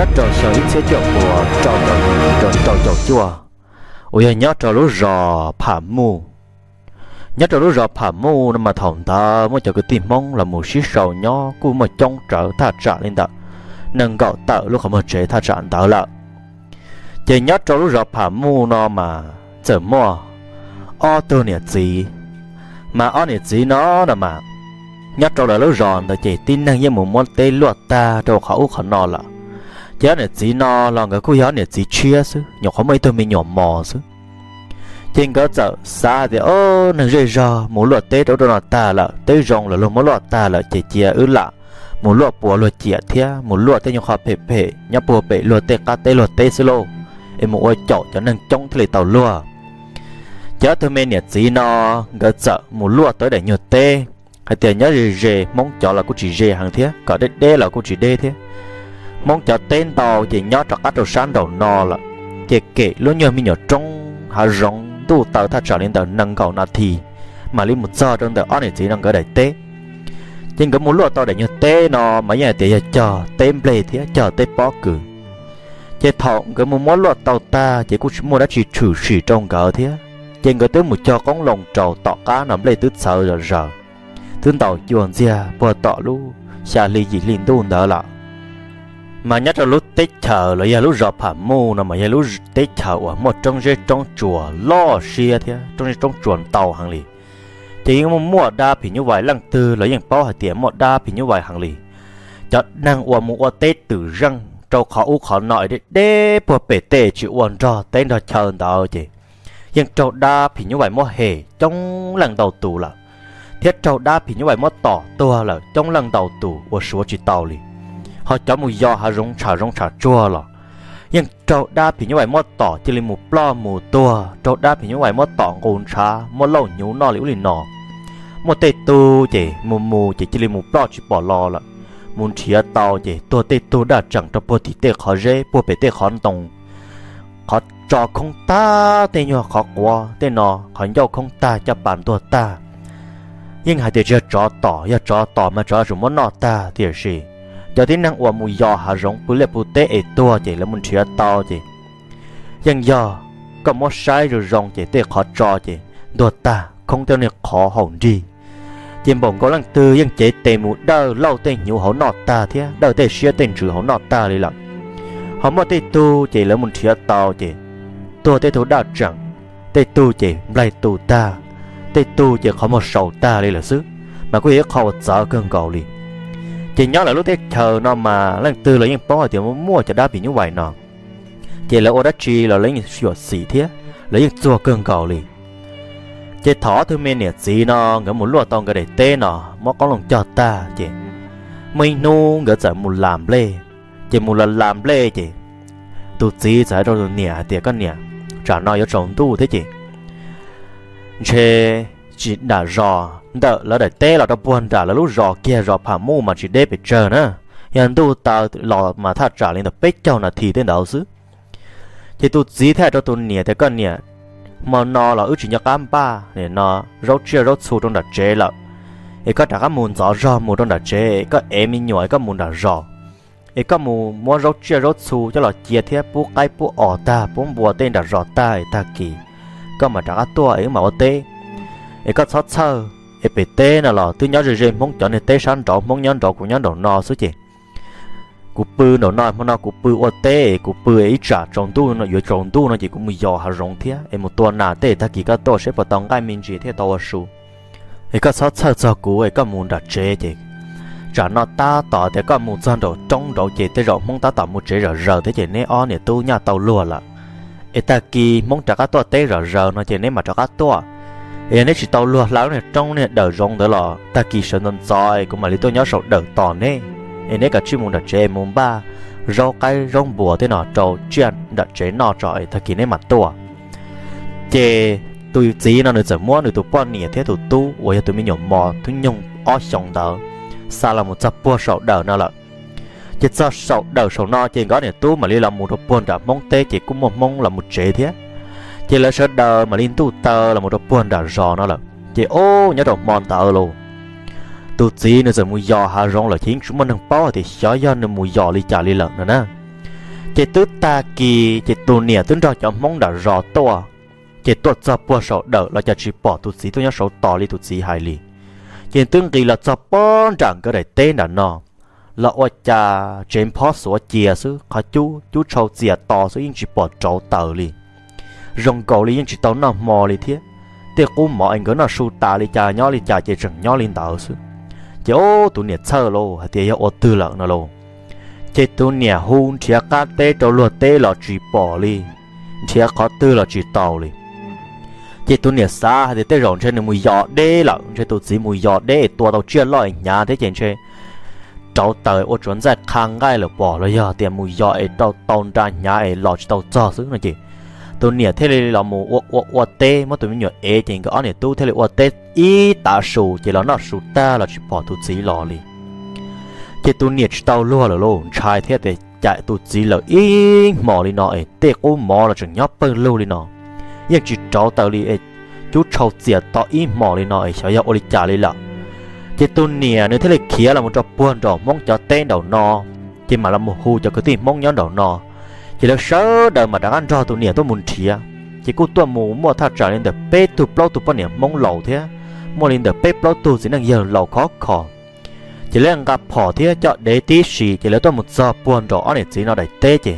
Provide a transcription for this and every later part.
Nyob rau xyoo ib txhiab cuaj puas rau caum yim rau rau caum cuaj, uas yog nyob rau lub zos Pham Muj. Nyob rau lub zos Pham Muj no mas thaum ntawd muaj cov kwv tij Hmoob los mus sib sau nyob kuj muaj coob rawv thaj tsam li ntawm nees nkaum tawm lub qhov muag tsev thaj tsam ntawd lawm. Ces nyob rau lub zos Pham Muj no mas txawm muaj ob tug niam txiv, mas ob niam txiv no no mas nyob rau lawv lub zos ntawd ces tib neeg yeej mus muab teb luaj tag rau qhov ub qhov no lawm. Ces ob niam txiv no los nkawd kuj yog ob niam txiv tshiab xwb, nyuam qhuav muaj ib tug me nyuam mos xwb. Ces nkawd txawm xav hais tias, o, neeg zej zog mus luaj teb rau ub rau no tag lawm, teb zoo los luag muab luaj tag lawm ces cia wb lam mus luaj puas luag ciam thiab mus luaj tej nyuag qhov phem phem nyob puag pem luag tej qab teb luag teb xwb lauj, es mus ua caum cov neeg coob thiaj li tau luag. Ces ob tug me niam txiv no nkawd txawm mus luaj tau daim nyuag teb, hais tias nyob ze ze Hmoob cov los kuj tsis ze heev thiab, kom deb deb los kuj tsis deb thiab. Hmoob cov teb ntau ces nyob rov qab rau sab nraum no lawm, ces kem lub nyuag me nyuam roob hav zoov ntuj taw thaj tsam li ntawm nees nkaum nas this mam li mus txog rau ntawm ob niam txiv no nkawd daim teb. Ces nkawd mus luaj tau daim nyuag teb no mas yeej hais tias yog cog teb nplej thiab cog teb pob kws. Ces thaum nkawd mus muab luaj tau tag ces kuj tsis muaj dab tsi tshwm sim rau nkawd thiab, ces nkawd twb mus cog qoob loo rau tom qab no nplej twb txhawv zom zaws, twb ntaus cua ntxiag puag tom lub xya hli yim hli ntuj ntawd lawm. Mas nyob rau lub teb chaws los yog lub zos Pham Muj no mas yog lub teb chaws uas muaj roob zeb roob tsuas loj siab thiab roob zeb roob tsuas ntau heev li. Ces yeej muaj muaj dab phim nyuj vais, leej twg los yeej paub hais tias muaj dab phim nyuj vais heev li. Cov neeg uas mus ua teb twm zeej rau qhov ub qhov no es deb deb puag pem tej tsis ua nrog teb nrog chaw ntawd ces yeej raug dab phim nyuj vais muab hem coob leej ntau tus lawm, thiab raug dab phim nyuj vais muab tom tuag lawm coob leej ntau tus uas suav tsis tau li. Ho cov mus yos hav zoov tsham zoov tsham tsuag los yeej raug dab phim nyuj vais muab tom cia li mus ploj mus tuag, raug dab phim nyuj vais muab tom nqus ntshav muab lauj hnyuv noj li ub li no. Muaj tej tug ces mus mus ces cia li mus ploj tsis pom los lawm, mus nrhiav tau ces tuag tej tug daj tseem rau puag tim tej qhov zeb puag pem tej qhov ntoo, qhov tso khoob tag tej nyuag qhov quav tej no, qhov ncauj khoob tag caj pas ntuag tag. Yeej hais tias tsis yog tsov tom, yog tsov tom mas tsov yuav tsum muab noj tag, tiam sis cov tib neeg uas mus yos hav zoov pw liaj pw teb es tuag ces lawv mus nrhiav tau ces yeej yog koj muab saib zoo zoo ces tej qhov tso ces ntuag tag khoob tej niag qhov haum nrig. Ces npaum nkaus leej twg yeej cev tes mus dawj lauj tej hnyuv hauv noj tag thiab dawj tej siab tej ntsws hauv noj tag li lawm. Ho muaj tej tug ces lawv mus nrhiav tau ces tuag tej tug daj tseem, tej tug ces nplaig tus tag, tej tug ces qhov muag sau tag li lawm xwb, mas kuj yog ib qho uas txawv kawg nkaus li. Ces nyob lawv lub teb chaws no mas leej twg los yeej paub hais tias muaj muaj cov dab phim nyuj vais no, ces lawv ua dab tsi los lawv yeej xyuam xim thiab lawv yeej txuag kawg nkaus li. Ces thaum ob tug me niam txiv no nkawd mus luaj tau nkawd daim teb no, muab qoob loo cog tag ces muaj ib hnub nkawd txawm mus las nplej. Ces mus las las nplej ces tus txiv txawm hais rau tus niam hais tias, koj niam, tsam no yuav tsaus ntuj thiab ces ntshe tsis dam zos ntawm lawv daim teb los rau puag nram lawv lub zos kiag zos Pham Muj mas tsis deb pes tsawg na. Yog ntuj taw los mas thaj tsam li ntawm peb caug nas this tej ntawd xwb. Ces tus txiv thiaj hais rau tus niam tias, koj niam, hmo no los wb tsis nco qab npaj no zaub tsiaj zaub txhu rau nram tsev lawm, es koj rov qab mus ntxov zog mus rau nram tsev, koj ev me nyuam es koj mus nram zos, es koj mus muab zaub tsiaj zaub txhu coj los cia thiab pub qaib pub os tag pub npua tej nram zos tag es tag kis koj mam rov qab tuaj es wb mam ua teb. Es koj txhob txhawj, es pem teb no los twb nyob ze ze Hmoob cov niag teb sab nraud, Hmoob nyob nraud kuv nyob nraum no xwb ces kuv pw nraum no, hmo no kuv pw ua teb, kuv pw ib tsam tsaus ntuj no yuav tsaus ntuj no ces kuv mus yos hav zoov thiab es mus tua nas tej, tag kis koj tuaj seb puas tau nqaij me ntsis thiaj tau ua su. Es koj txhob txhawj txog kuv es koj mus nram tsev ces tsam no tab tom tias koj mus txog nraum roob nraud ces tej zaum Hmoob tab tom mus tsev zom zaws thiab ces neb ob niam tub nyaj tau luag lawm. Es tag kis Hmoob rov qab tuaj teb zom zaws no ces neb mam rov qab tuaj. Es yog neb tsis tau luag hla lub niag roob niag dawm zoov ntawd los tag kis sawv ntxov ntxov es kuv mam li tuaj nyob saum dawm tos neb. Es neb kav tsij mus nram tsev mus npaj zaub qaib zaub npua tej no rau tsiaj nram tsev noj tso es tag kis neb mam tuaj. Ces tus txiv no nws txawm muab nws tus poj niam thiab tus tub uas yog tus me nyuam mos hnub nyoog ob xyoos ntawd xa los mus txog puag saum dawm no lawm. Ces txog saum dawm saum no ces nkawd niam tub mam li los mus rau puag nram Hmoob teb ces kuj muaj Hmoob los mus tsev thiab. Ces lawv sawv daws mam li ntuj taw los mus rau puag nram zos no lawm. Ces ub, nyob rau hmo ntawd los tus txiv nws txawm mus yos hav zoov lawm ces yeej tsis muaj neeg paub hais tias xyov yog nws mus yos li cas li lawm no na. Ces twb tag kis ces tus niam twb nrog cov Hmoob nram zos tuaj, ces tuaj txog puag saum dawm los cas tsis pom tus txiv tuaj nyob saud tos li tus txiv hais li. Ces twb nqis los txog pob nram nkawd daim teb nram no, los ua cas tsev nphob xuav cia xwb, qhov cub cub tshau txias to xwb, yeej tsis pom rauv taws li. Zoo nkaus li yeej tsis tau noj hmo li thiab. Tej qub mov es nkawd noj su tas li cas nyob li cas ces tseem nyob li ntawd xwb. Ces ub, tus niam txhawj lauj, hais tias yog ua twg lawm no lauj. Ces tus niam hu nrhiav qab teb rau luag teb los tsis pom li, nrhiav qhov twg los tsis tau li. Ces tus niam xav hais tias tej zaum ntshe nws mus yos deb lawm, ntshe tus txiv mus yos deb es tua tau tsiaj loj es hnyav thiab ces ntshe rauv taws ua tsuav ntxaij qha nqaij lawm pom los yog tias mus yos es tau nra hnyav es los tsis tau txog xwb no ces tus niam thiaj li los mus ua ua ua teb, muab tus me nyuam ev ces nkawd ob niam tub thiaj li ua teb ib tav su ces los noj su tag los tsis pom tus txiv los li. Ces tus niam tsis tau luag lawm lauj, ntshai thiab tias cas tus txiv lawm ib hmos li no es tej qub mov los tseem nyob pawg lug li no, yeej tsis rauv taws li es cub tshau txias to ib hmos li no es xyov yog ua li cas li lawm. Ces tus niam nws thiaj li khiav los mus rau puag nram Hmoob cov teb nraum no, ces mam los mus hu cov kwv tij Hmoob nyob nraum no. Ces lawv sawv daws mam rov qab nrog tus niam tuaj mus nrhiav, ces kuj tuaj mus muaj thaj tsam li ntawm peb tug plaub tug poj niam Hmoob laus thiab muaj li ntawm peb plaub tug txiv neej yawg laus khov kho. Ces lawv nqa phom thiab coj dev tib si, ces lawv tuaj mus txog puag nram ob niam txiv no daim teb ces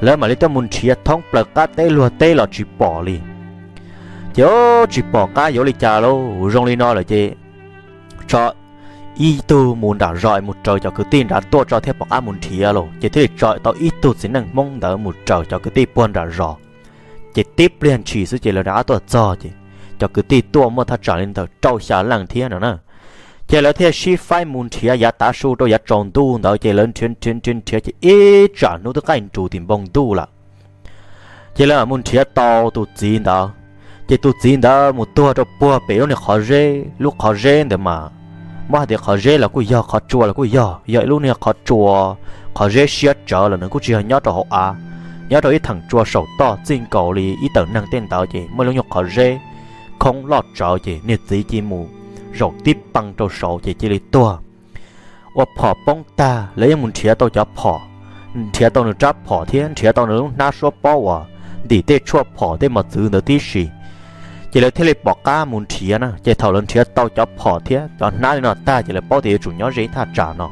lawv mam li tuaj mus nrhiav thoob plaws qab teb luag teb los tsis pom li. Ces tsis pom qab yuav li cas lauj, zoo li no lawm ces tso ib tug mus nram zos mus raws cov kwv tij nrad tuaj tso thiaj pom qab mus nrhiav lauj. Ces thiaj li tso tau ib tug txiv neej Hmoob ntawd mus raws cov kwv tij puag nram zos. Ces tib pliag ntshis xwb ces lawv rov qab tuaj txog ces cov kwv tij tuaj muaj thaj tsam li ntawm rau xya leej thiab no na. Ces lawv thiaj sib faib mus nrhiav yav tav su rau yav tsaus ntuj ntawd ces lawv nrhiav nrhiav nrhiav nrhiav ces ib tsam hnub twb qaij nrus tim npoo ntuj lawm. Ces lawv mus nrhiav tau tus txiv ntawd, ces tus txiv ntawd mus tuag rau puag pem lub niag qhov zeb. Lub qhov zeb ntawd mas muab hais tias qhov zeb los kuj yog, qhov tsua los kuj yog, yog ib lub niag qhov tsua, qhov zeb siab tsawv los nws kuj tsis yog nyob rau hauv av, nyob rau ib theem tsua saum toj txij nkaus li ib tawm neeg tej ntawd ces muaj lub nyuag qhov zeb khoob loj tsawv ces niag txiv cia mus zaum tib pee rau saud ces cia li tuag. Ua phom poob tag lawv yeej mus nrhiav tau cov phom, nrhiav tau nws rab phom thiab nrhiav tau nws lub hnab suab pob uas ntim tej tshuaj phom tej mos txwv ntawd tib si. Ces lawv thiaj li pom qab mus nrhiav na, ces thaum lawv nrhiav tau cov phom thiab cov hnab li no tag ces lawv paub tias yuav tsum nyob ze ib thaj tsam no.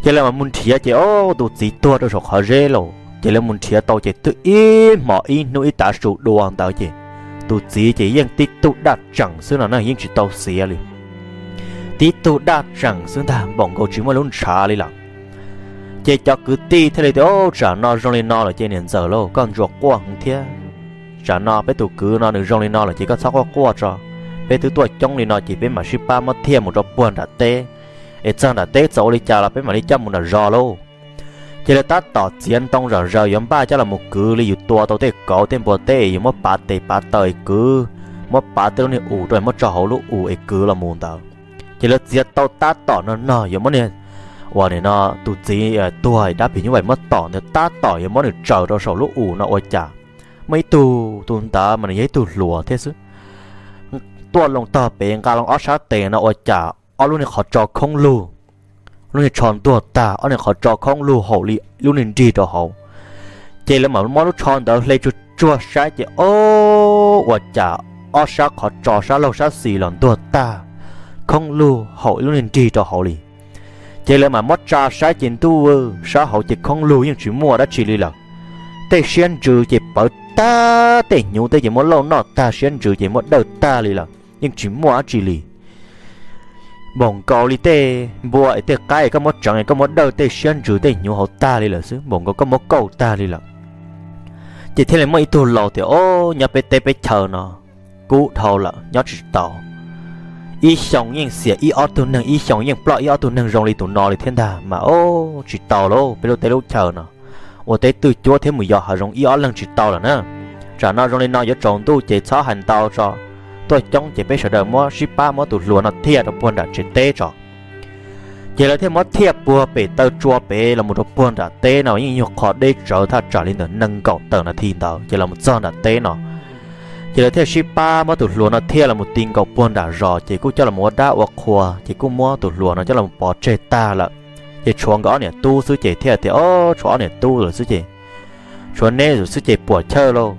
Ces lawv mam mus nrhiav ces ob tus txiv tuag rau saum qhov zeb lawm ces lawv mus nrhiav tau ces twb ib hmos ib hnub ib tav su dua ntawd ces tus txiv ces yeej tib tug daj tseem xwb no na, yeej tsis tau xiav li. Tib tug daj tseem xwb ntag, npaum nkaus tsis muaj lub ntshav li lawm. Ces cov kwv tij thiaj li tias, Tsam no zoo li no lawm ces niam ntxawm lauj, koj ntsuas quaj heev thiab. Tsam no peb tus kwv no nws zoo li no lawm ces koj txhob quaj quaj tso. Peb twb tuaj coob li no ces peb mam sib pab muab thiaj mus rau puag nram teb, es txog nram teb txawm ua li cas los peb mam li coj mus nram zos lauj. Ces lawv tab tom txiav ntoo zom zaws yuav npaj coj los mus kwv li, yus tua tau tej kauv tej npua teb es yuav muab pav tes pav taw es kwv, muab pav tej lub niag us rau es muab tso hauv lub us es kwv los mus ntawd. Ces lawv txiav tau tab tom no no yuav muab niag uas nim no tus txiv tuag dab phim nyuj vais muab tom ntawd tab tom yuav muab nws tsaws rau saum lub us no ua cas muaj ib tug, tus ntawd mas nws yog ib tug hluas thiab xwb, tuaj loo tog pem nqa loo ob sab tes no ua cas ob lub niag qhov tso khoob lug, lub niag tsho ntuag tag, ob niag qhov tso khoob lug haum li lub niag nrig rau hauv. Ces lawv mam muab lub tsho ntawd hle tsuag tsuag saib ces ob, ua cas ob sab qhov tso sab laug sab xis los ntuag tag, khoob lug haum ib lub niag nrig rau hauv li. Ces lawv mam muab tsa saib ces ntuj, sab hauv ces khoob lug yeej tsis muaj dab tsi li lawm. Tej siab ntsws ces pawv tag, tej hnyuv tej ces muab lauj noj tag, siab ntsws ces muab dawj tag li lawm, yeej tsis muaj dab tsi li. Npaum nkaus li tej npua es tej qaib es koj muab tseev es koj muab dawj tej siab ntsws tej hnyuv hauv tag li lawm xwb, npaum nkaus koj muab kauj tag li lawm. Ces thiaj li muaj ib tug laus tias, Ob, nyob peb teb peb chaw no kub dhau lawm nyob tsis tau. Ib xyoo yeej xiam ib ob tug neeg, ib xyoo yeej ploj ib ob tug neeg zoo li tus no li thiab ntag mas, ob, tsis tau lauj, peb lub teb lub chaw no ua teb twj cuab thiab mus yos hav zoov ib ob leeg tsis tau lawm na. Tsam no zoo li no yuav tsaus ntuj ces txhob hais ntau tso, tuaj coob ces peb sawv daws muab sib pab muab tus hluas no thiaj rau puag nram tsev teb tso. Ces lawv thiaj muab thiaj puag pem taw tsua pem los mus rau puag nram teb no, yeej yog qhov deb tsawv thaj tsam li ntawm nees nkaum tawm nas this ntawd ces los txog nram teb no. Ces lawv thiaj sib pab muab tus hluas no thiaj los mus ti nkaus puag nram zos ces kuj coj los ua dab ua qhua ces kuj muab tus hluas no coj los pov tseg tag lawm. Ces tshuav nkawd ob niam tub xwb ces thiaj tias, Ob, tshuav ob niam tub lawm xwb ces tshuav neb lawm xwb ces puas chawj lauj,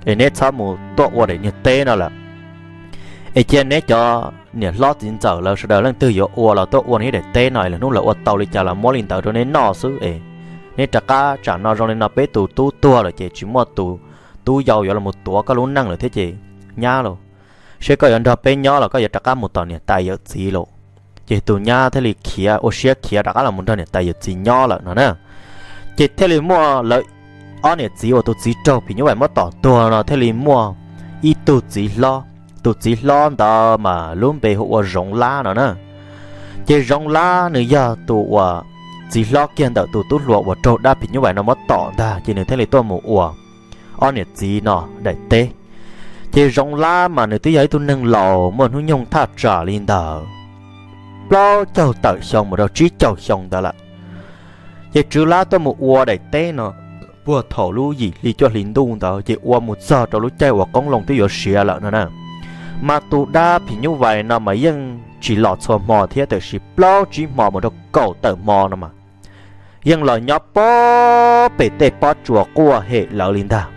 es neb txhob mus tuaj ua daim niag teb no lawm. Es cia neb cov niam hlob txiv ntxawm lawv sawv daws leej twg yuav ua los tuaj ua neb daim teb no es lwm hnub lawv ua tau li cas los muab li ntawd rau neb noj xwb es. Neb rov qab tsam no zoo li no peb tus tub tuag lawm ces tsis muaj tus tub yau yuav los tuav koj lub neej lawm thiab ces nyab lauj, seb koj yuav nrog peb nyob los koj yuav rov qab mus tom niam tais yawm txiv lauj. Ces tus nyab thiaj li khiav ua siab khiav rov qab los mus nrog niam tais yawm txiv nyob lawm no na. Ces thiaj li muaj lawv ob niam txiv uas tus txiv raug phim nyuj vais muab tom tuag no thiaj li muaj ib tug txiv hlob. Tus txiv hlob ntawd mas lub npe hu ua Zoov Lab no na. Ces Zoov Lab nws yog tus uas txiv hlob kiag ntawm tus tub hluas uas raug dab phim nyuj vais no muab tom ntag ces nws thiaj li tuaj mus ua ob niam txiv no daim teb. Ces Zoov Lab mas nws twb yog ib tug neeg laus muaj hnub nyoog thaj tsam li ntawd plaub caug tawm xyoo mus rau tsib caug xyoo ntawd lawm. Ces Tswv Lab tuaj mus ua daim teb no puag thaum lub yim hli cuaj hli ntuj ntawd ces ua mus txog rau lub caij uas qoob loo twb yuav siav lawm no na. Mas tus dab phim nyuj vais no mas yeej tsis los txhua hmo thiab, tiam sis plaub tsib hmo mus rau kaum tawm hmo no mas yeej los nyob pem tej pob tsuas quaj hem lawv li ntag.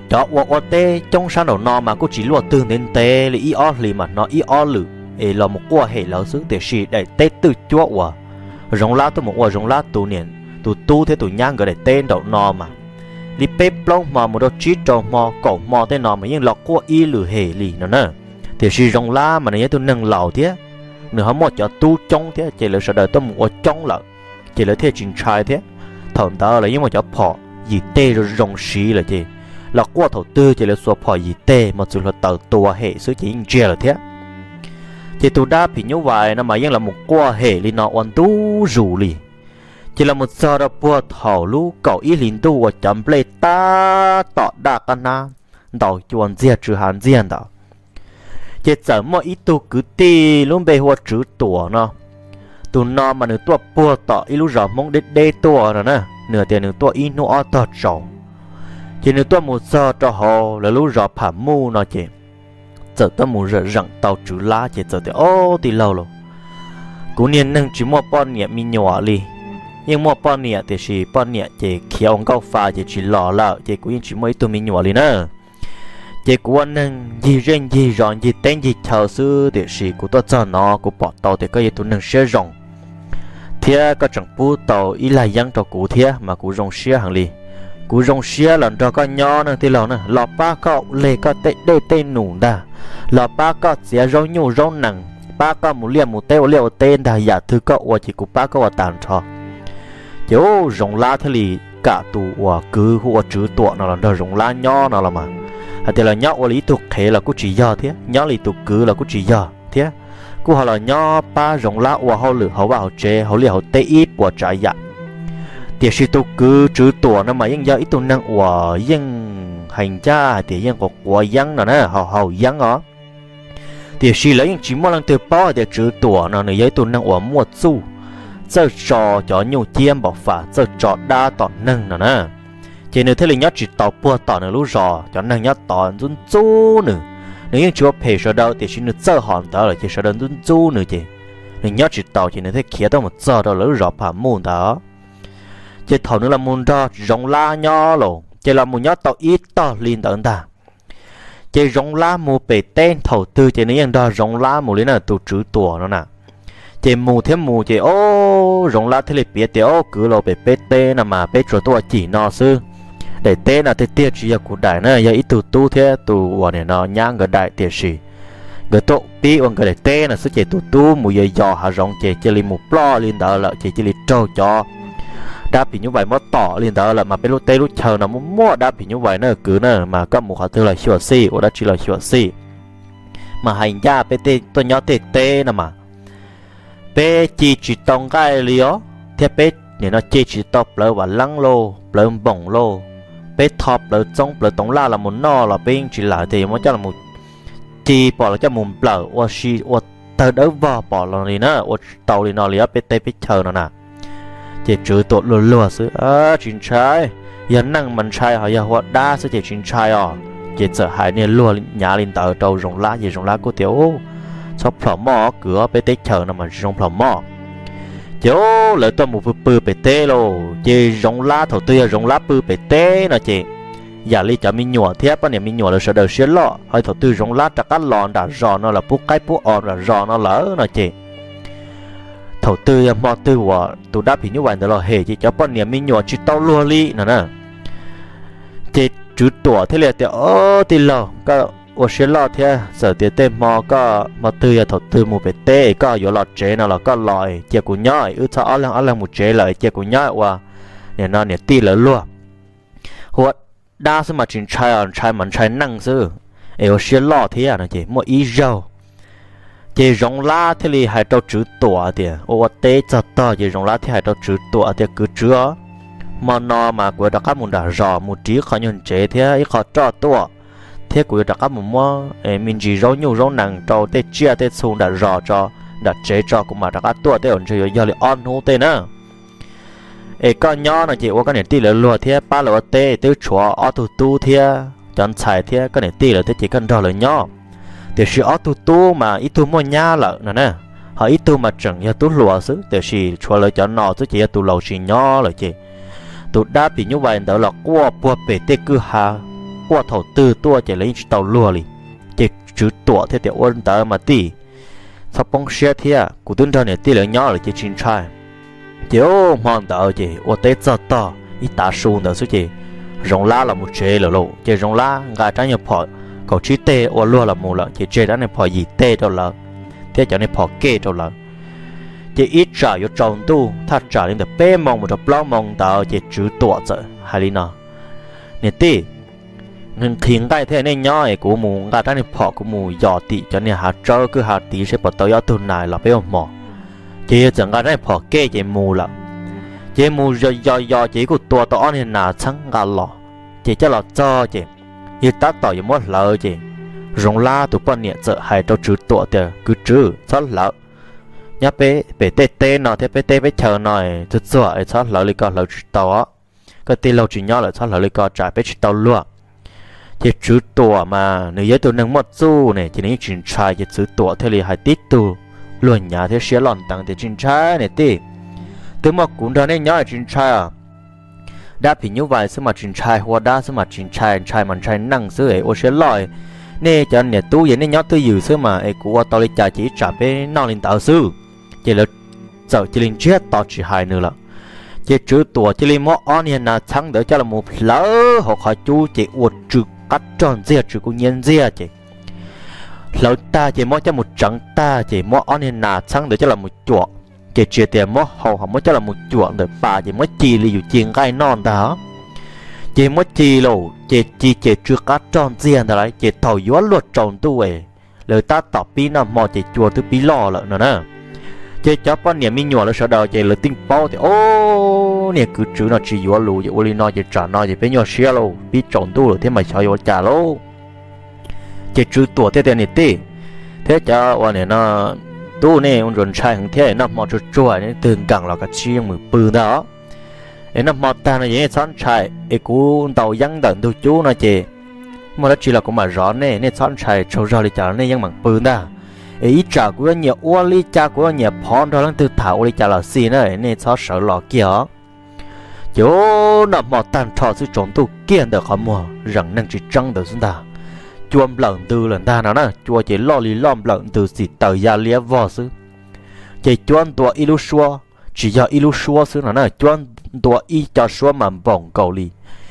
Cov uas ua teb coob sab nraum no mas kuj tsis luaj twg, ntev ntev li ib ob hlis mas hnov ib ob lwm es los mus quaj hem lawv xwb, tiam sis daim teb twj cuab uas Zoov Lab tuaj mus ua Zoov Lab tus niam, tus tub thiab tus nyab nkawd daim teb nraum no mas li peb plaub hmo mus rau tsib rau hmo kaum hmo tej no mas yeej los quaj ib lwm hem li no na. Tiam sis Zoov Lab mas nws yog ib tug neeg laus thiab, nws ho muaj cov tub coob thiab ces lawv sawv daws tuaj mus ua coob lawm, ces lawv thiaj tsis ntshai thiab. Thaum ntawd lawv yeej muaj cov phom yim teg zoo siv lawm ces los quaj thaum twg ces lawv xuas phom yim teg mos txwv hluav taws tua hem xwb ces yeej ntsiag lawm thiab. Ces tus dab phim nyuj vais no mas yeej los mus quaj hem li no ua ntu zus li. Ces los mus txog rau puag thaum lub kaum ib hlis ntuj uas cov nplej tab tom daj qab hnab ntaus cua ntxiag tsw hav ntxiag ntawd, ces txawm muaj ib tug kwv tij lub npe hu ua Tswv Tuam no. Tus no mas nws tuaj puag tom ib lub zos Hmoob deb deb tuaj no na, nws tias nws tuaj ib hnub ob tog tsaus. Ces nws tuaj mus txog rau hauv lawv lub zos Pham Muj no ces txawm tuaj mus zeem tau Tswv Lab ces txawm tias, Ob, tij laug lauj, kuv niag neeg tsis muaj poj niam me nyuam li. Yeej muaj poj niam tiam sis poj niam ces khiav ua nkauj fa ces tsis los lawm ces kuv yeej tsis muaj ib tug me nyuam li na. Ces kuv ua neeg ncig zej ncig zos ncig teb ncig chaw xwb, tiam sis kuv tuaj txog no kuv pom tau tias koj yog tus neeg siab zoo thiab koj tseem pub tau ib lag yeeb rau kuv thiab mas kuv zoo siab heev li. Kuv zoo siab los nrog koj nyob na tij laug na, los pab koj leg koj tej dej tej num ntag, los pab koj txiav zaub nyuj zaub nees, pab koj mus liaj mus teb ua liaj ua teb ntag, yam twg koj ua ces kuv pab koj ua tag nrho. Ces ub, Zoov Lab thiaj li kam tus uas kwv hu ua Tswv Tuam no los nrog Zoov Lab nyob no los mas, hais tias los nyob ua li ib tug qhev los kuj tsis yog thiab, nyob li tus kwv los kuj tsis yog thiab, kuj ho los nyob pab Zoov Lab ua hauj lwm hauv vaj hauv tsev hauv liaj hauv teb ib puas tsav yam. Tiam sis tus kwv Tswv Tuam no mas yeej yog ib tug neeg uas yeej hais ncaj hais tias yeej quav quav yeeb no na, haus haus yeeb os. Tiam sis lawv yeej tsis muaj leej twg paub hais tias Tswv Tuam no nws yog ib tug neeg uas muaj txuj, txawj tso cov nyuj ciab npaum fas, txawj tso dab tom neeg no na. Ces nws thiaj li nyob tsis tau puag tom nws lub zos, cov neeg nyob tod ntxub ntxub nws. Nws yeej tsis ua phem sawv daws tiam sis nws txawj hom ntawd lawm ces sawv daws ntxub ntxub nws ces nws nyob tsis tau ces nws thiaj khiav tuaj mus txog rau lawv lub zos Pham Muj ntawd. Ces thaum nws los mus nrog Zoov Lab nyob los ces los mus nyob tau ib tog hli ntawd ntag. Ces Zoov Lab mus pem teb thaum twg ces nws yeej nrog Zoov Lab mus li na, tus Tswv Tuam no na. Ces mus thiab mus ces ob, Zoov Lab thiaj li piav tias, Ob, kwv lauj, pem peb teb no mas peb tsuas tuaj ua cim no xwb. Daim teb no tiag tiag tsis yog kuv daim na, yog ib tug tub thiab tus uas nim no nyab nkawd daim, tiam sis nkawd tuaj pib ua nkawd daim teb no xwb ces tus tub mus yos yos hav zoov ces cia li mus ploj li ntawd lawm ces cia li raug cov dab phim nyuj vais muab tom li ntawd lawm mas peb lub teb lub chaw no muaj muaj dab phim nyuj vais na kwv na, mas koj mus qhov twg los xyuam xim, ua dab tsi los xyuam xim. Mas hais ncaj peb tej tuaj nyob tej teb no mas peb ci tsis tau nqaij li os, thiab peb nim no ci tsis tau plawv vam leeb lauj, plawv npoos lauj. Peb tho plawv txoob plawv toov laj los mus noj los peb yeej tsis lam tias yuav muab coj los ci pom los coj mus nplawm ua si ua tawg dawb vog pom los li na, ua tsis tau li no li os peb teb peb chaw no na. Ces Tswv Tuam luag luag xwb, Tsis ntshai, yog neeg mas ntshai, ho yog ua dab xwb ces tsis ntshai os. Ces txawm hais niag luag nyav li ntawd rau Zoov Lab ces Zoov Lab kuj tias, Txhob plhom moj kwv, peb teb chaws no mas tsis zoo plhom moj. Ces lawv tuaj mus pw pw pem teb lauj. Ces Zoov Lab, thaum twg yog Zoov Lab pw pem teb no ces yam li cov me nyuam thiab poj niam me nyuam lawv sawv daws siab loj, ho thaum twg Zoov Lab rov qab los nram zos no lawm, pub qaib pub os nram zos no lawm no ces thaum twg yog hmo twg uas tus dab phim nyuj vais ntawd los hem ces cov poj niam me nyuam tsis tau luag li no na. Ces Tswv Tuam thiaj li tias, Au, tij laug, koj ua siab loj thiab, txawm tias tej hmo koj hmo twg yog thaum twg mus pem teb koj yuav los tsev no los koj los cia kuv nyob, wb txhob ob leeg ob leeg mus tsev lawm, cia kuv nyob ua nim no niam tij lawv luag. Hu ua dab xwb mas tsis ntshai, ntshai mas ntshai neej xwb, es ua siab loj thiab no ces muaj ib zaug ces Zoov Lab thiaj li hais rau Tswv Tuam tias, ua ua teb txog tog ces Zoov Lab thiaj hais rau Tswv Tuam tias, Kwv Tswv os, hmo no mas kuv yuav rov qab mus nram zos mus ris ib qho nyuag ntsev thiab ib qho roj tuaj, thiab kuv yuav rov qab mus muab me ntsis zaub nyuj zaub nees rau tej tsiaj tej txhu nram zos tso, nram tsev tso, kuv mam rov qab tuaj, tej zaum ntshe yuav yog li ob hnub tej na. Es koj nyob no ces ua koj niam tij lawv luag thiab pab lawv ua teb, twb tshuav ob tug tub thiab cov ntxhais thiab koj niam tij lawv thiab ces koj nrog lawv nyob. Tiam sis ob tug tub mas ib tug muaj nyab lawm no na, ho ib tug mas tseem yog tub hluas xwb, tiam sis tshuav lawv cov no xwb ces yog tus laus tsis nyob lawm ces tus dab phim nyuj vais ntawd los quaj puag pem tej kwj ha, quaj thaum twg tuaj ces lawv yeej tsis tau luag li. Ces Tswv Tuam thiaj tias, Ua ntawd mas tij, txhob poob siab thiab, kuv twb nrog niam tij lawv nyob lawm ces tsis ntshai. Ces hmo ntawd ces ua teb txog tog ib tav su ntawd xwb ces Zoov Lab los mus tsev lawm lauj. Ces Zoov Lab nqa rab nyuag phom kaum tsib teg ua luag los mus lawm ces tseg rab niag phom yim teg rau lawv thiab cov niag phom kej rau lawm. Ces ib tsam yuav tsaus ntuj thaj tsam li ntawm peb moos mus rau plaub moos ntawd ces Tswv Tuam txawm hais li no, Niam tij, nqhis nqaij thiab nej nyob es kuv mus nqa rab niag phom kuv mus yos tim cov niag hav tsawb kwj ha tid seb puas tau ib ob tug nas los peb ua hmo. Ces yawg txawm nqa rab niag phom kej ces mus lawm. Ces mus yos yos yos ces kuj tua tau ob niag nas txheeb nqa los. Ces coj los txog ces yawg tab tom yuav muab hlawv ces Zoov Lab tus poj niam txawm hais rau Tswv Tuam tias, Kwv Tswv, txhob hlawv. Nyob peb pem tej teb no thiab peb teb peb chaw no txog txog es txhob hlawv li ko, hlawv tsis tau os. Koj tij laug tsis nyob lawm, txhob hlawv li ko tsam peb tsis tau luag. Ces Tswv Tuam mas nws yog ib tug neeg muaj txuj ne ces nws yeej tsis ntshai, ces Tswv Tuam thiaj li hais tib tug luag nyav thiab siab loj nteev tias, Tsis ntshai niam tij, twb muaj kuv nrog nej nyob tsis ntshai os. Dab phim nyuj vais xwb mas tsis ntshai, hu ua dab xwb mas tsis ntshai, ntshai mas ntshai neej xwb es ua siab loj. Nej cov niam tub es nej nyob twj ywm xwb mas es kuv ua tau li cas ces ib tsam peb noj li ntawd xwb. Ces lawv txawm cia li ntsiag to tsis hais nws lawm. Ces Tswv Tuam cia li muab ob niag nas txheeb ntawd coj los mus hlawv hauv qhov cub ces ua tsw qab rog ntxiag, tsw kub hnyiab ntxiag ces hlawv tag ces muab coj mus tseev tag ces muab ob niag nas txheeb ntawd coj los mus cuam. Ces tsis tias muab hau, ho muab coj los mus cuam ntawm pas ces muab ci li yus ci nqaij noj ntag. Ces muab ci lawm ces ci ces tsw qab rog ntxiag ntag lauj. Ces thaum yuav luag tsaus ntuj es lawv tab tom pib noj hmo ces cua twb pib loj lawm no na. Ces cov poj niam me nyuam lawv sawv daws ces lawv yeej paub tias, Au, niag kwv Tswv no tsis yuav lus, ces ua li no ces tsam no ces peb nyuaj siab lauj, pib tsaus ntuj lawm thiab mas xyov yuav ua cas lauj. Ces Tswv Tuam thiaj tias, Niam tij thiab cov uas nim no tub, nej ua ntsuas ntshai heev thiab, noj hmo tsuag tsuag nej twg nkees los kav tsij yeej meem pw ntag. Es noj hmo tag no ces nej txhob ntshai, es kuv ntaus yeeb ntawm ntug cub no ces muaj dab tsi los kuv mam zov nej, nej txhob ntshai, tsaug zog li cas los nej yeej meem pw ntag. Es ib tsam kuv yuav nyiam ua li cas, kuv yuav nyiam phov nrog leej twg tham ua li cas los xij na, nej txhob sawv los kiag os. Ces noj hmo tag nrho xwb tsaus ntuj kiag ntawm qhov muag zeem neeg tsis tseeb ntawd xwb ntag, cua nplawm ntws lawm ntag no na. Cua ces loj li loj nplawm ntws, txim taws ya liab vog xwb. Ces cuab ntua ib lub suab, tsis yog ib lub suab xwb no na, cuab ntua ib co suab mas npaum nkaus li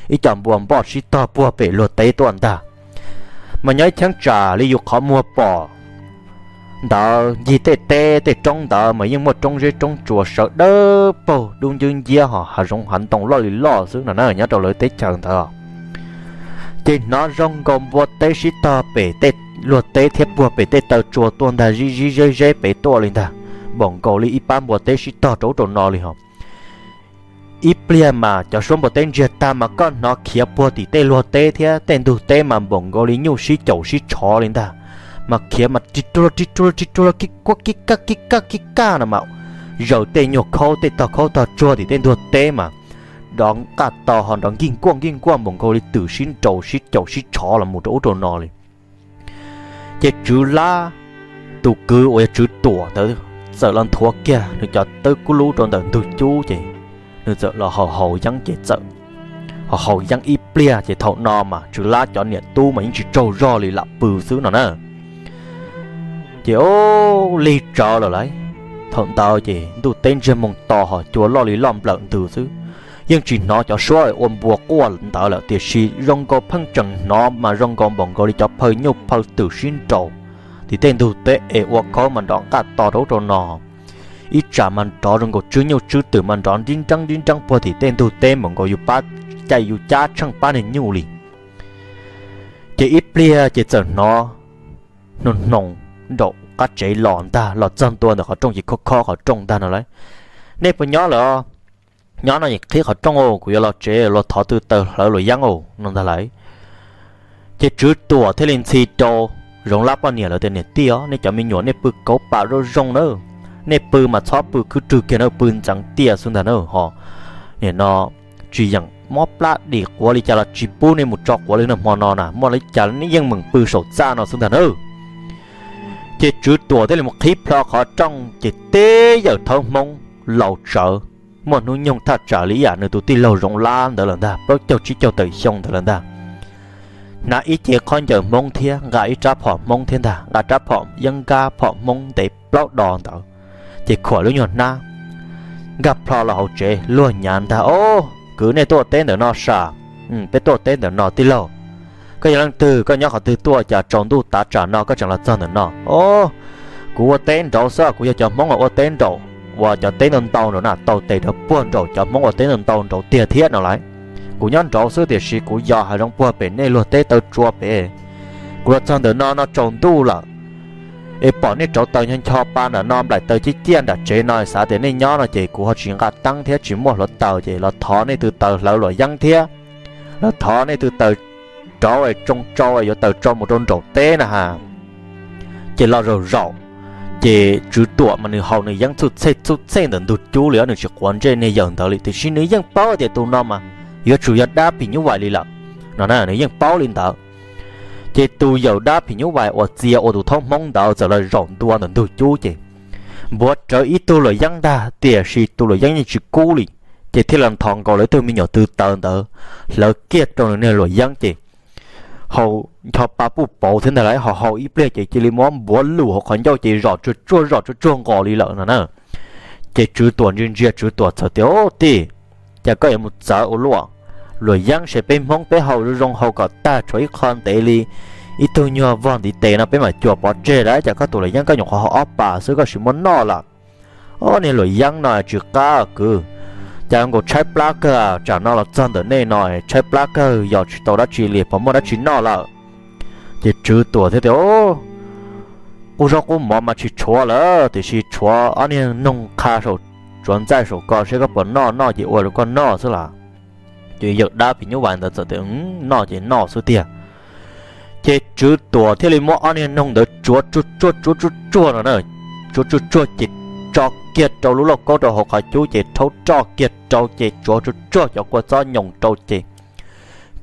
ib co npua npoj sib tog puag pem luag teb tuaj ntag. Mas nyob ib cheeb tsam li yus qhov muag pom ntawd ncig tej teb tej roob ntawd mas yeej muaj roob zeb roob tsuas sawv dawb paug dub ncwb nciab, ho hav zoov hav ntoo loj li loj xwb no na nyob rau lawv teb chaws ntawd. Ces hnov zoo nkaus npua teb sib tog pem tej luag teb thiab puag pem tej taw tsua tuaj ntag, zib zib zeb zeb pem tuaj li ntag, npaum nkaus li ib pab npua teb sib tog rau ub rau no li ho. Ib pliag mas cov suab npua teb ntsiag tag mas koj hnov khiav puag tim tej luag teb thiab tej ntug teb mas npaum nkaus li nyuj sib caum sib tshov li ntag. Mas khiav mas ri ruag ri ruag ri ruag kib kuab kib kaj kib kaj kib kaj no mas zaws tej nyuag khaub tej tog khaub tog tsuag tim tej ntug teb mas nrov nqaj to ho nrov nkig nkuaj nkig nkuaj npaum nkaus li twm sib nraus sib caum sib tshov los mus rau ub rau no li. Ces Tswv Lab tus kwv uas yog Tswv Tuam ntawd txawm los nthuav kiag nws cov tawb kub lub rau ntawm ntug cub ces nws txawm los haus haus yeeb ces txawm haus haus yeeb ib pliag ces thaum no mas Tswv Lab cov niam tub mas yeej tsis tsaug zog li, lam pw xwb no na. Ces ub lig tsawv lawm lauj. Thaum ntawd ces ntuj teb ntsiag moos to ho cua loj li loj nplawm ntws xwb. Yeej tsis hnov cov suab ua npua quaj ntawd lawm tiam sis zoo nkaus pheej tseem hnov mas zoo nkaus npaum nkaus li cov phaw nyuj phaw twm sib nraus tim tej ntug teb es ua khaub mas nrov nqaj to rau ub rau no. Ib tsam mas nrov zoo nkaus tswb nyuj tswb twm mas nrov nrib nreeb nrib nreeb puag tim tej ntug teb npaum nkaus yus pab caij yus cab tsheej pab niag nyuj li. Ces ib pliag ces txawm hnov hnoos hnoos nraum qab tsev los ntag, los txog ntua ntawm qhov rooj ces khob khob qhov rooj ntag no lauj. Nej puas nyob lawm? Nyob no es qhib qhov rooj, kuv yuav los tsev, los thov tw taws hlawv luam yeeb no ntag lauj. Ces Tswv Tuam thiaj li ntxhi rau Zoov Lab poj niam lawv tias, niam tij os, nej cov me nyuam nej pw kauv pam zoo zoo na, nej pw mas txhob pw khwb rwg kiag na, pw ntxeev tiaj xwb ntag na ho. Nim no tsis yeem mob plab dim quav li cas los tsis pub nej mus tso quav li na, hmo no na muaj li cas nej yeej meem pw saum txaj no xwb ntag na. Ces Tswv Tuam thiaj li mus qhib plho qhov rooj ces teb yawm thawb Hmoob laus tsawv, muaj hnub nyoog thaj tsam li ib yam nws tus tij laug Zoov Lab ntawd lawm ntag, plaub caug tsib caug tawm xyoo ntawd lawm ntag. Hnav ib ce khaub ncaws Hmoob thiab nqa ib rab phom Hmoob thiab ntag, nqa rab phom yeeb nkab phom Hmoob ntev plaub do ntawd, ces khuam lub nyuag hnab nkag plho los hauv tsev luag nyav ntag. Ob, kwv, nej tuaj teb ntawm no sam? Peb tuaj teb ntawm no tij laug. Koj yog leej twg, koj nyob qhov twg tuaj cas tsaus ntuj tav tsam no koj tseem los txog ntawm no? Ob, kuv ua teb nraud xwb, kuv yog cov Hmoob uas ua teb nraud, uas cov teb ntau ntau nraud na, tau tes rau puag nraum cov Hmoob ua teb ntau ntau nraud tiag thiab no lauj. Kuv nyob nraud xwb tiam sis kuv yos hav zoov puag pem nej luag teb taw tsua pem. Kuv los txog ntawm no no tsaus ntuj lawm, es pom nej rauv taws ncho ncho pa nram no nplaim taws ciaj ciaj nram tsev no, xav tias nej nyob no ces kuv ho tsis nqa teeb thiab tsis muaj hluav taws ces los thov nej tw taws hlawv luam yeeb thiab los thov nej tw taws rauv es tsoo tsau es yuav taws tsau mus rau nraum teb na ha. Ces los zaum zaum, ces Tswv Tuam mas nws haus nws yeeb txhutxhej txhutxhej ntawm ntug cub li, nws tsis quav ntsej niag yawm ntawd li tiam sis nws yeej paub tias tus no mas yuav tsum yog dab phim nyuj vais li lawm no na, nws yeej paub li ntawd. Ces tus yawm dab phim nyuj vais uas txia ua tus thaub Hmoob ntawd txawm los zaum ntua ntawm ntug cub ces npuav rawv ib tug luam yeeb ntag tiam sis tus luam yeeb yeej tsis kub li. Ces thiaj los nthos nkaus lawv tug me nyuam tw taws ntawd hlawv kiag rau nws niag luam yeeb ces haus ncho pa puj pauv thiab ntag lauj, haus haus ib pliag ces cia li muab npuav lus hauv qhov ncauj ces zom tsuag tsuag zom tsuag tsuag nqos li lawm no na. Ces Tswv Tuam ntsia ntsia Tswv Tuam txawm tias, Ub tij, cas koj yuav mus txawv ua luaj? Luam yeeb ces peb Hmoob peb haus zoo zoo haus kom tag tshuav ib qho ntev li ib tug nyuag vog ntiv tes no peb mam cuam pov tseg lauj, cas koj tus luam yeeb koj nyuam qhuav haus ob pas xwb koj sim muab noj lawm. Ob, niag luam yeeb no tsis qab kwv, cas nkaus tshaib plab kawg, tsam no los txog ntawm nej no tshaib plab kawg, yos tsis tau dab tsi li, puas muaj dab tsi noj lawm? Ces Tswv Tuam thiaj tias, Qub zaub qub mov mas tsis tshuav lawm tiam sis tshuav ob niag noog qha saum, tsuav ntxaij saum ko seb koj puas noj, noj ces ua rau koj noj xwb las. Ces yawm dab phim nyuj vais ntawd txawm tias, Noj ces noj xwb tiag. Ces Tswv Tuam thiaj li muab ob niag noog ntawd tsuav tsuag tsuag tsuav tsuag tsuag no na, tsuav tsuag tsuag ces tso kiag rau lub lauj kaub rau hauv qhov cub ces rhaub roj kiag rau ces tsuav tsuag tsuag cov kua txob nyoos rau ces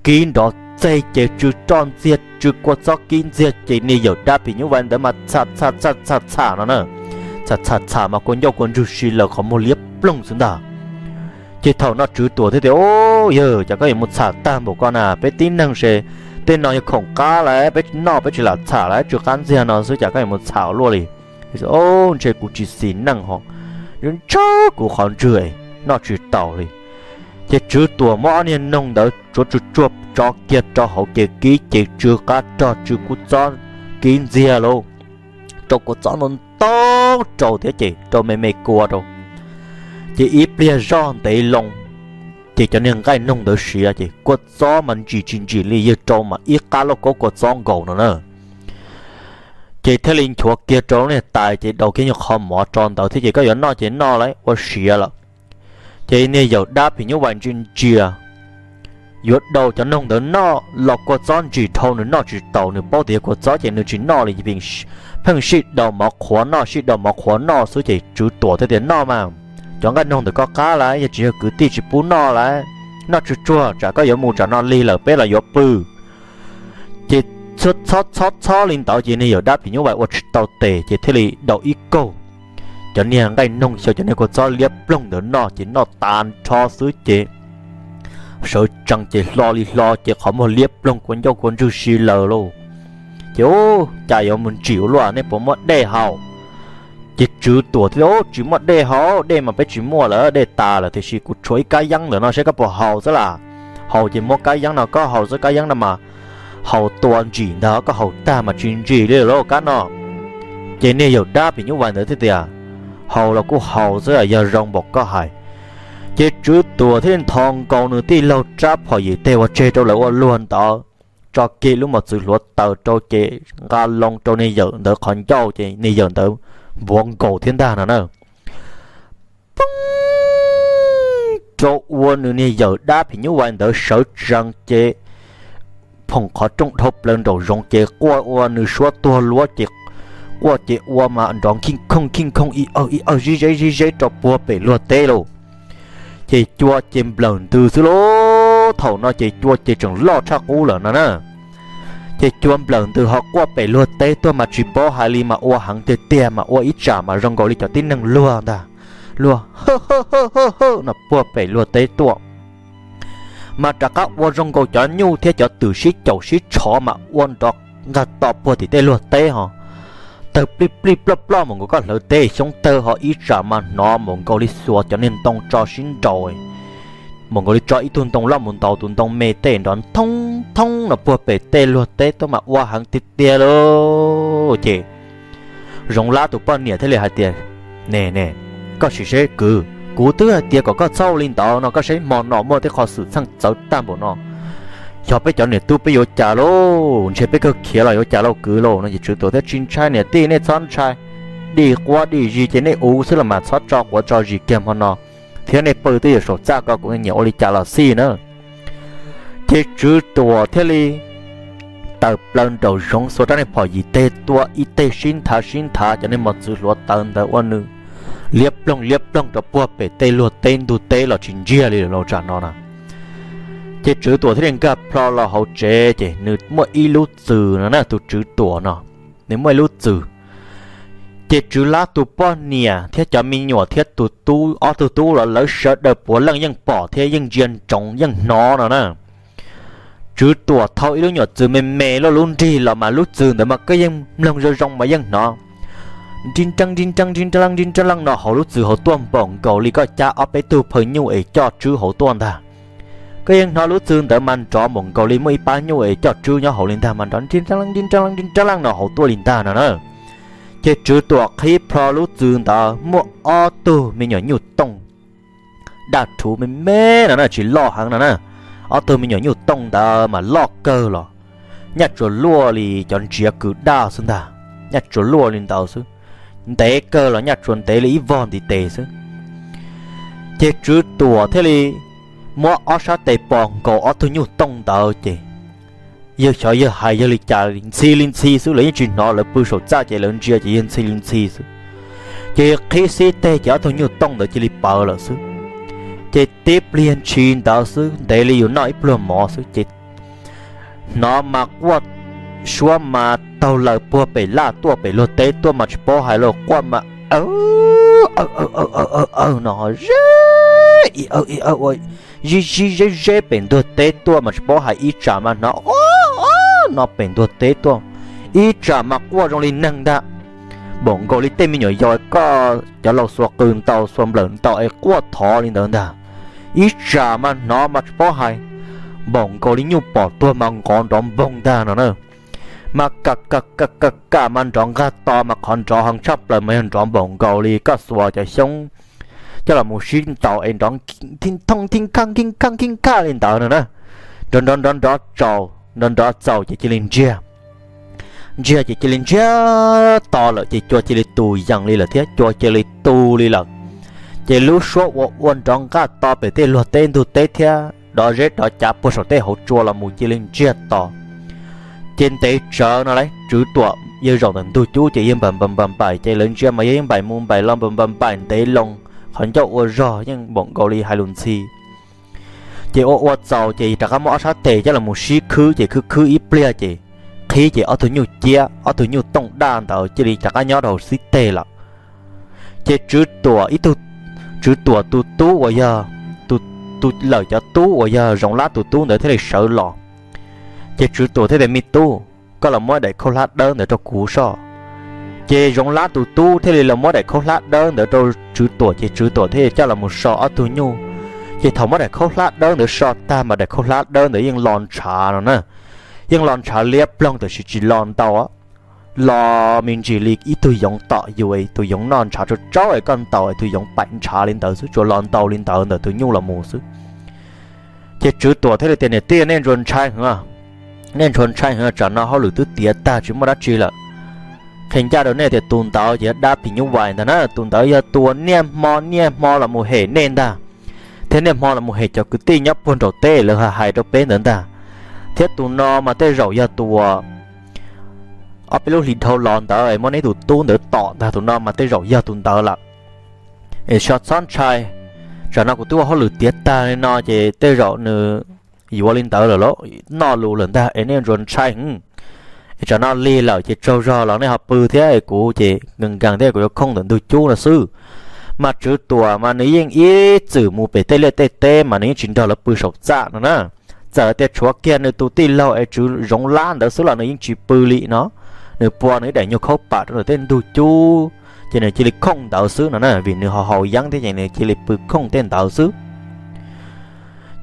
kib nrov txeg ces tsw roj ntxiag, tsw kua txob kib ntxiag ces niag yawm dab phim nyuj vais ntawd mas txham txham txham txham txham no na, txham txham txham mas kua ncauj kua ntsug si lawm qhov muag liab ploog xwb ntag. Ces thaum no Tswv Tuam thiaj tias, Ub yawg, cas koj yuav mus txham tag npaum ko na, peb tib neeg se tej no yog khoom qab lawm, peb noj peb tsis lam txham lawm, tsw qab ntxiag no xwb cas koj yuav mus txham ua luaj li? Ub, ntshe kuv tsis xis neej ho, ntshaw kuv qhov ntswg, noj tsis taus li. Ces Tswv Tuam muab ob niag noog ntawd tsuav tsuag tsuag tso kiag rau hauv ces kib ces tsw qab rog tsw kua txob kib ntxiag lauj, rau kua txob ntau ntau rau thiab ces rau me me kua rau. Ces ib pliag zoj ntev loo, ces cov niag nqaij noog ntawd siav ces kua txob mas ntsim tsis ntsim li, yawg rau mas ib qab lauj kaub kua txob nkaus no na. Ces thiaj li nchuav kiag rau lub niag tais ces daus kiag nyuag qho mov tso ntawd thiab ces koj yuav noj ces noj lauj, ua siav lawm. Ces niag yawm dab phim nyuj vais ntsia ntsia, yuav daus cov noog ntawd noj los kua txob ntsim dhau nws noj tsis taus, nws paub tias yog kua txob ces nws tsis noj li, pheej sij daus mov qhuav noj sij daus mov qhuav noj xwb ces Tswv Tuam thiaj tias, Noj mas, cov nqaij noog ntawm koj qab lawm, yog tsis yog kwv tij tsis pub noj lawm, noj tsuag tsuag tsam koj yuav mus tsam no lig lawm peb los yuav pw. Ces txhob txhob txhob li ntawd ces niag yawm dab phim nyuj vais ua tsis tau tes ces thiaj li daus ib kaug, cov niag nqaij noog xyaw cov niag kua txob liab ploog ntawd noj ces noj tas nrho xwb ces sawv tsees ces hlo li hlo ces qhov muag liab ploog kua ncauj kua ntswg si lawm lauj. Ces ub, cas yuav mus ntsim ua luaj, nej puas muaj dej haus? Ces Tswv Tuam thiaj, Ub, tsis muaj dej haus, dej mas peb tsis muaj lawm, dej tas lawm, tiam sis kuv tshuav ib kab yeeb ntawm no saib koj puas haus xwb las. Haus ces muab kab yeeb no koj haus xwb, kab yeeb no mas haus tua ntsim ntag, koj haus tag mas tsis ntsim li lauj kab no. Ces niag yawm dab phim nyuj vais ntawd thiaj tias, Haus los kuj haus xwb, yog zoo npaum koj hais. Ces Tswv Tuam thiaj ntho nkaus nws tij laug rab phom yim teg uas tseg rau lawv ua luag ntawd, tso kiag lub mos txwv hluav taws rau ces nqa loo rau niag yawm ntawd qhov ncauj ces niag yawm ntawd npuav nkaus thiab ntag no na. Poob rau ua nws niag yawm dab phim nyuj vais ntawd sawv tsees ces phoom qhov rooj dhau plaws nraum zoov ces quaj ua nws suab tuag luab ces quaj ces ua mas nrov khij khooj khij khooj ib awg ib awg zib zeb zib zeb rau puag pem luag teb lauj. Ces cua ces nplawm ntws xwb lauj, thaum no ces cua ces tseem loj tshaj qub lawm no na. Ces cua nplawm ntws ho quaj pem luag teb tuaj mas tsis paub hais li mas ua heev tiag tiag mas ua ib tsam mas zoo nkaus li cov tib neeg luag ntag, luag hawj hawj hawj hawj no puag pem luag teb tuaj. Mas rov qab ua zoo nkaus cov nyuj thiab cov twm sib caum sib tshov mas ua nrov nqag to puag tim tej luag teb ho tawg plij plij ploj ploj mus nkaus koj hlawv teb xyoob tawg ho ib tsam mas hnov mus nkaus li xuas cov niag ntoo tso sib nraus, mus nkaus li tso ib tug ntoo loj mus ntaus tus ntoo me tej nrov thoob thoob no puag pem tej luag teb tuaj mas ua heev tiag tiag lauj. Ces Zoov Lab tus poj niam thiaj li hais tias, Ne ne, koj sim seb kwv, kuv twb hais tias kom koj txhob ua li ntawd no, koj saib hmo no muaj tej qho xwm txheej txawv tag npaum no, xyov peb cov niam tub peb yuav cas lauj, ntshe peb kawg khiav los yuav cas lauj kwv lauj no. Ces Tswv Tuam thiaj, Tsis ntshai niam tij, nej txhob ntshai, dij quab dij zig ces nej ua xwb los mas txhob tso quav tso zis kiag hmo no, thiab nej pw twb yuav saum txaj ko kuv nyiam ua li cas los xij na. Ces Tswv Tuam thiaj li tawm plaws nraum zoov xuas rab niag phom yim teg tua ib teg sib nthav sib nthav cov niag mos txwv hluav taws ntawd ua nws liab ploog liab ploog rau puag pem tej luag teb ntug teb los tsis ntsiag li lawm lauj tsam no na. Ces Tswv Tuam thiaj li nkag plho los hauv tsev ces nws muaj ib lub txwm no na, tus Tswv Tuam no nws muaj ib lub txwm. Ces Tswv Lab tus poj niam thiab cov me nyuam thiab tus tub, ob tug tub los lawv sawv daws puav leej yeej pom thiab yeej ntsia ntsoov yeej hnov no na. Tswv Tuam thau ib lub nyuam txwv me me luaj lub nrig los mas lub txwv ntawd mas koj yeej mloog zoo zoo mas yeej hnov nrib nreeb nrib nreeb nrib nreeb nrib nreeb no hauv lub txwv hauv tuaj npaum nkaus li koj cab ob peb tug phaw nyuj es coj tswb hauv tuaj ntag. Koj yeej hnov lub txwv ntawd mas nrov npaum nkaus li muaj ib pab nyuj es coj tswb nyob hauv li ntag mas nrov nrib nreeb nrib nreeb nrib nreeb no hauv tuaj li ntag no na. Ces Tswv Tuam qhib plho lub txwv ntawd muaj ob tug me nyuam nyuj tooj daj rhuv me me no na, tsis loj heev no na. Ob tug me nyuam nyuj tooj ntawd mas loj kawg los nyaj tsuas luaj li cov ntsiav kws daj xwb ntag, nyaj tsuas luaj li ntawd xwb. Ntev kawg los nyaj tsuas ntev li ib vog ntiv tes xwb. Ces Tswv Tuam thiaj li muab ob sab tes pos nkaus ob tug nyuj tooj ntawd ces yawg xyov yawg hais yawg li cas ntxhi li ntxhi xwb, lawv yeej tsis hnov, lawv pw saum txaj ces lawv ntsia ces yawg ntxhi li ntxhi xwb. Ces qhib xib teg ces ob tug nyuj tooj ntawd cia li pawv lawm xwb. Ces tib pliag ntshis ntawd xwb, ntev li yus noj ib pluag mov xwb ces hnov mas quaj suab mas taug lawm puag pem laj tuaj pem luag teb tuaj mas tsis paub hais los quaj mas aw aw aw aw aw aw no ho ze ib awg ib awg ua zib zib zeb zeb pem ntuag teb tuaj mas tsis paub hais ib tsam mas hnov o no pem ntuag teb tuaj, ib tsam mas quaj zoo li neeg ntag, npaum nkaus li tej me nyuam yaus koj cov laus xuas qws ntaus xuas nplawm ntaus es quaj thov li ntawd ntag. Ib tsam mas hnov mas tsis paub hais, npaum nkaus li nyuj pom tuag mas nqov nrov npoog ntag no na. Mas kam kam kam kam mas nrov nqag to mas qhov nrov heev tshaj plaws mas yog nrov npaum nkaus li koj xuas cov xyoob coj los mus sib ntaus es nrov thij thooj thij khaj khij khaj khij khaj li ntawd no na. Nrov nrov nrov nrov tsaus nrov nrov txaus ces cia li ntsiag. Ntsiag ces cia li ntsiag to lawm ces cua cia li tu yees li lawm thiab, cua cia li tu li lawm. Ces lub suab ua ua nrov nqaj to pem tej luag teb ntug teb thiab dov zeb dov cav puag saum tej hauv tsua los mus cia li ntsiag to. Ces ntev tsawv no lawv Tswv Tuam yawg zaum ntawm ntug cub ces yawg npam npam npam npaim ces lawv ntsia mas yawg yeej npaim mus npaim los npam npam npaim ntev loo, qhov ncauj ua zog yeej npaum nkaus li hais lus ntxhi. Ces ua ua txaus ces rov qab muab ob sab tes coj los mus sib khwb ces khwb khwb ib pliag ces qhib ces ob tug nyuj ciab ob tug nyuj tooj daj ntawd cia li rov qab nyob rau hauv xib teg lawm. Ces Tswv Tuam ib tug, Tswv Tuam tus tub uas yog, tus, tus lawm cov tub uas yog Zoov Lab tus tub ntawd thiaj li sawv los. Ces Tswv Tuam thiaj tias, Me tub, koj los muab daim khaub hlab dawb ntawd rau kuv soj. Ces Zoov Lab tus tub thiaj li los muab daim khaub hlab dawb ntawd rau Tswv Tuam, ces Tswv Tuam thiaj coj los mus so ob tug nyuj. Ces thaum muab daim khaub hlab dawb ntawd so tag mas daim khaub hlab dawb ntawd yeej lo ntshav no na, yeej lo ntshav liab ploog tiam sis tsis lo ntau, lo me ntsis li ib tug yoov tom yus, tus yoov noj ntshav tsaub tsaub es koj ntaus tus yoov paim ntshav li ntawd xwb, tsuas lo ntau li ntawd ntawm tus nyuj los mus xwb. Ces Tswv Tuam thiaj li tias, Niam tij, nej ntshua ntshai heev, nej ntshua ntshai heev, tsam no hauj lwm twb tiav tag tsis muaj dab tsi lawm. Qhia ncaj rau nej tias tus ntawd ces yog dab phim nyuj vais ntag na, tus ntawd yog tus uas niaj hmo niaj hmo los mus hem nej ntag, thiab niaj hmo los mus hem cov kwv tij nyob puag nraum teb lawv hais rau peb ntawd ntag. Thiab tus no mas tej zaum yog tus uas ob peb lub hlis dhau los ntawd muab neb tus tub ntawd tom ntag, tus no mas tej zaum yog tus ntawd lawm. Es txhob ntshai, tsam no kuv twb ua hauj lwm tiav tag li no ces tej zaum nws yuav li ntawd lawm, noj lus lawm ntag es nej ntshua ntshai heev. Es tsam no lig lawm ces tsaug zog los nej ho pw thiab, kuv ces nkees nkees thiab kuv yuav khooj ntawm ntug cub no xwb. Mas Tswv Tuam mas nws yeej ib txwm mus pem tej liaj tej teb mas nws yeej tsis nrog lawv pw saum txaj no na. Txawm tias tshuav kiag nws tus tij laug es Tswv Zoov Lab ntawd xwb los nws yeej tsis pw li no. Nws pua nws ib daim nyuag khaub pam rau ntawm tej ntug cub ces nws cia li khooj ntawd xwb no na, vim nws ho haus yeeb thiab ces nws cia li pw khooj tej ntawd xwb.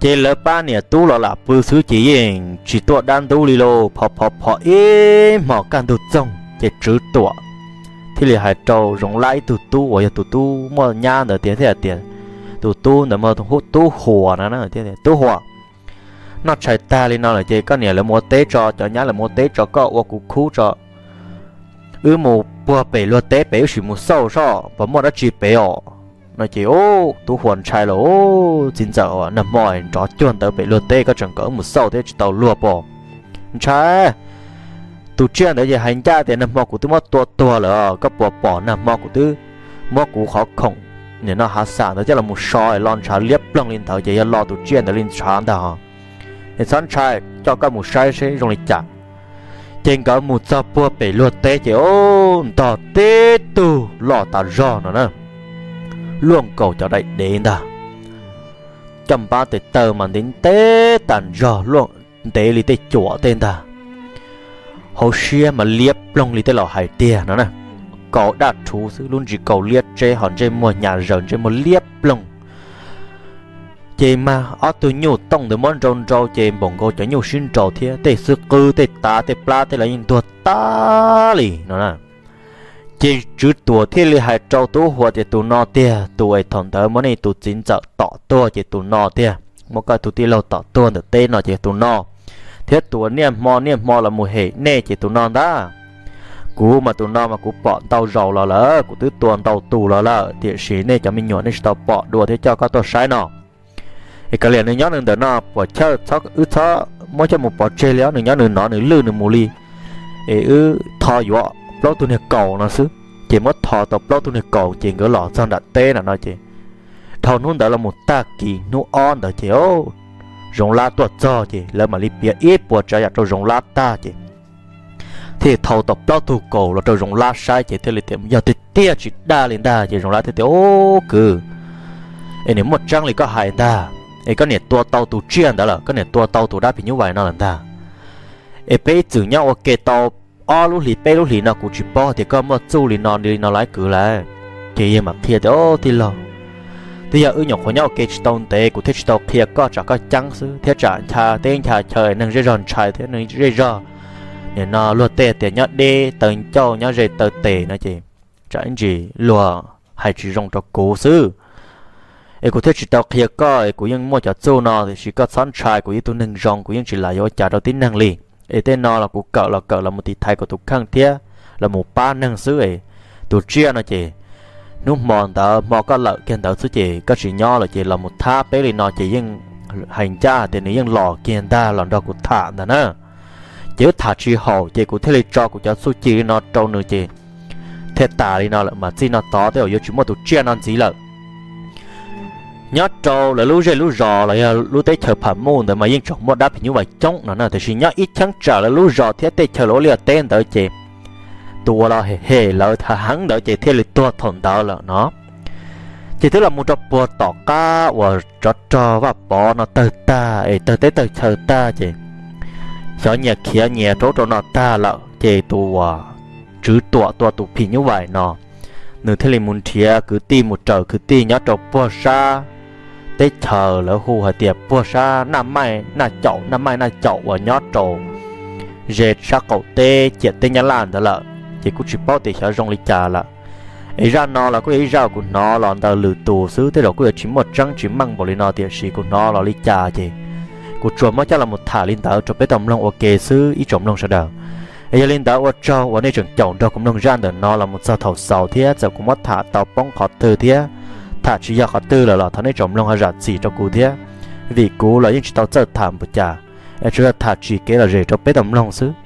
Ces lawv pab niam tub los lam pw xwb ces yeej tsis tuaj dab ntub li lauj, phov phov phov ib hmos kaj ntug txoog ces Tswv Tuam thiaj li hais rau Zoov Lab ib tug tub uas yog tus tub muaj nyab ntawd tias, thiaj tias, tus tub ntawd mas hu ua Tub Huas no, Tub Huas, noj tshais tag li no lawm ces koj niam lawv mus ua teb tso, cov nyab lawv mus ua teb tso, koj ua kuv khub tso, wb mus puag pem luag teb pem wb sim mus xauj soj puas muaj dab tsi pem os. No ces Tub Huas ntshai lawm, txiv ntxawm, nag hmo nrov cuag ntawd pem luag teb koj tseem kom wb mus xauj thiab tsis tau luag pom. Ntshai, tus tsiaj ntawd ces hais ncaj tias nag hmo kuv twb muab tua tuag lawm, koj puas pom nag hmo kuv twb muab kuv qhov khoom nim no hav xam ntawd coj los mus so lo ntshav liab ploog li ntawd ces yog lo tus tsiaj ntawd li ntshav ntag. Es txhob ntshai, coj koj mus saib seb zoo li cas. Ces nkawd mus txog puag pem luag teb ces ntog tib tug loj tas zog no na, luaj nkaus cov daim dev ntag. Coj npab tes taw mas ntev ntev tas zog, luaj ntev li tej cuam tej ntag. Hauv siab mas liab ploog li tej laus hais tiag no na. Kaus daj rhuv xwb, lub ntsis kaus liab tseb ho ntsej muag hnyav zaws, ntsej muag liab ploog. Ces mas ob tug nyuj tooj ntawd muab nrau nrau ces npaum nkaus cov nyuj sib nraus thiab, tej xwb qwb tej tav tej plab tej los yeej ntuag tag li no na. Ces Tswv Tuam thiaj li hais rau Tub Huas tias tus no tiag, tus es thaum ntawd muab nej tus txiv ntxawm tom tuag ces tus no tiag, muab koj tus tij laug tom tuag ntawm teb no ces tus no, thiab tus uas niaj hmo niaj hmo los mus hem nej ces tus no ntag. Kuv mas tus no mas kuv pom ntau zaus los lawm, kuv twb tua ntau tus los lawm, tiam sis nej cov me nyuam nej tsis tau pom dua thiab coj koj tuaj saib no. Es kav liam nws nyob nws ntawm no puas chawj, wb txhob muab coj mus pov tseg li os, nws nyob nws no nws lwj nws mus li. Es wb tho yuav plaub tug niag kaus no xwb. Ces muab tho tau plaub tug niag kaus ces nkawd los txog nram teb na no ces, dhau hnub ntawd los mus tag kis hnub ob ntawd ces Zoov Lab tuaj txog ces lawv mam li piav ib puas tsav yam rau Zoov Lab tag ces thiaj thau tau plaub tug kaus los rau Zoov Lab saib ces thiaj li tias yog tiag tiag tsis dag li ntag ces Zoov Lab thiaj tias, Ub kwv, es nws muaj tseeb li koj hais ntag, es koj niam tua tau tus tsiaj ntawd lawm, koj niam tua tau tus dab phim nyuj vais no lawm ntag. Es peb ib txwm nyob ua ke tau ob lub hlis peb lub hlis no kuv tsis paub tias koj muaj txuj li no li no lawm kwv lawm. Ces yawg mam qhia tias, Tij laug, twb yog wb nyuam qhuav nyob ua ke tsis tau ntev, kuv thiaj tsis tau qhia koj, tsam koj ceeb xwb thiab tsam ncha teb ncha chaw neeg zej zog ntshai thiab neeg zej zog nim no luag tej tias nyob deb taw ncauj nyob ze taw tes no ces tsam ib ntsis luag hais tsis zoo rau kuv xwb. Es kuv thiaj tsis tau qhia koj, es kuv yeej muaj cov txuj no tiam sis koj txhob ntshai, kuv yog ib tug neeg zoo kuv yeej tsis lam yuav ua cas rau tib neeg li. Es tej no los kuv kawm los kawm los mus tiv thaiv kuv tus kheej thiab los mus pab neeg xwb es tus tsiaj no ces hnub hmo ntawd hmo koj lawm kiag ntawd xwb ces koj tsis nyob lawm ces los mus thab peb li no ces yeej hais ncaj tias nws yeej los kiag ntag los nrog kuv tham ntag na. Ces wb tham tsis haum ces kuv thiaj li tso kuv cov txuj ci li no rau nws ces thiaj tas li no lawm mas txij no tod tej zaum yuav tsis muaj tus tsiaj no ntxiv lawm. Nyob rau lawv lub zej lub zos los yog lub teb chaws Pham Muj ntawd mas yeej tseem muaj dab phim nyuj vais coob no na, tiam sis nyob ib cheeb tsam lawv lub zos thiab tej chaw lawv ua liaj teb ntawd ces tus uas los hem hem lawv heev ntawd ces thiaj li tuag thaum ntawd lawm no. Ces twb los mus rau puag tom qab uas tsov rog Vaj Pov no tawg tag es tawg teb tawg chaw tag ces xyov nyias khiav nyias rau ub rau no tag lawm ces tus uas Tswv Tuam tua tus phim nyuj vais no, nws thiaj li mus nrhiav kwv tij mus raws kwv tij nyob rau puag sab teb chaws lawv hu hais tias puag sab Naj Maij Naj Caum, Naj Maij Naj Caum uas nyob rau ze sab qaum teb ciam teb Nyab Laj ntawd lawm ces kuj tsis paub tias xyov zoo li cas lawm. Es zaj no los kuj yog ib zaj kuv hnov los ntawm lwm tus xwb, tej zaum kuj yuav tsis muaj tseeb tsis meej npaum li no, tiam sis kuv hnov los li cas ces kuv tsuas muab coj los tham li ntawd rau peb tau mloog ua ke xwb ib tsoom mloog sawv daws. Es yog li ntawd ua tsaug uas nej tseem caum nrog kuv mloog zaj ntawm no los mus txog thaum xaus thiab, txawm kuv muab tham tau poob qhov twg thiab tham tsis yog qhov twg lawm los thov nej tsoom mloog ho zam txim rau kuv thiab, vim kuv los yeej tsis tau txawj tham npaum cas, es tsuas yog tham tsim kev lom zem rau peb tau mloog xwb.